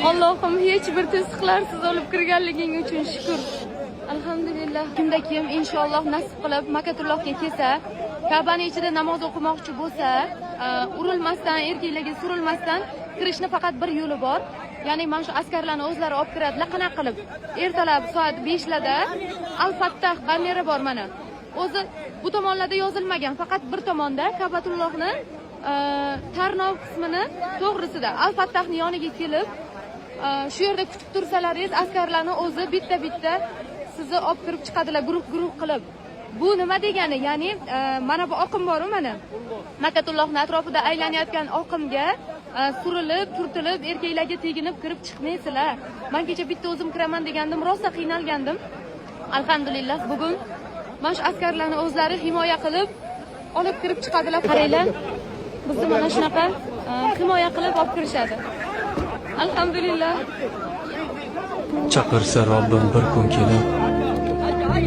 Allohim, hech bir to'siqlarsiz olib kirganliging uchun shukur. Alhamdulillah. Kimda kim inshaalloh nasib qilib Makatullohga kelsa, Ka'bani ichida namoz o'qimoqchi bo'lsa, urilmasdan, erkaklarga surilmasdan kirishni faqat bir yo'li bor. Ya'ni mana shu askarlarni o'zlari olib kiradilar. Qanaqa qilib? Ertalab soat 5 larda Al Fattah banneri bor mana. O'zi bu tomonlarda yozilmagan, faqat bir tomonda Ka'batullohni tarnov qismini to'g'risida Al Fattahni yoniga kelib, shu yerda kutib tursalaringiz, askarlarni o'zi bitta-bitta sizni olib kirib chiqadilar guruh-guruh qilib. Bu nima degani? Ya'ni mana bu oqim bor-u mana. Makatullohni atrofida aylanayotgan oqimga surilib, turtilib, erkaklarga teginib kirib chiqmaysizlar. Men kecha bitta o'zim kiraman degandim, rosa qiynalgandim. Alhamdulillah, bugun mana shu askarlarni o'zlari himoya qilib olib kirib chiqadilar. Qaranglar, bizni mana shunaqa himoya qilib olib kirishadi. Alhamdulillah. Chaqirsa Robbim bir kun kelib,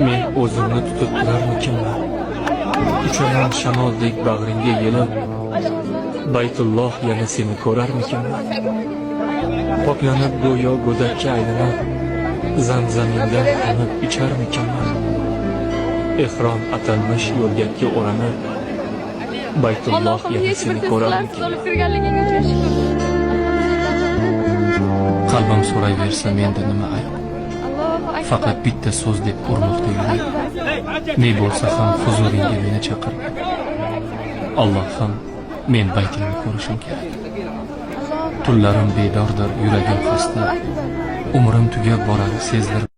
men o'zimni tutib turarmikinman? Uchaman shamoldek bag'ringga yelib, Baytulloh, yana seni ko'rarmikinman? Poklanib, go'yo go'dakka aylanib, Zamzamingdan qonib icharmikinman? Ehrom atalmish yo'rgakka o'ranib, Baytulloh, Allohim, yana hech bir seni to'siqlarsiz ko'rarmikinman? olib kirganliging uchun shukur. Qalbim so'rayversa menda nima ayb? Allohu akbar. Faqat bitta so'z deb urmoqda yurak. Ne bo'lsa ham huzuringga meni chaqir. Allohim, men baytingni ko'rishim kerak. Tunlarim bedordir, yuragim xasta. Umrim tugab borar, sezdirib.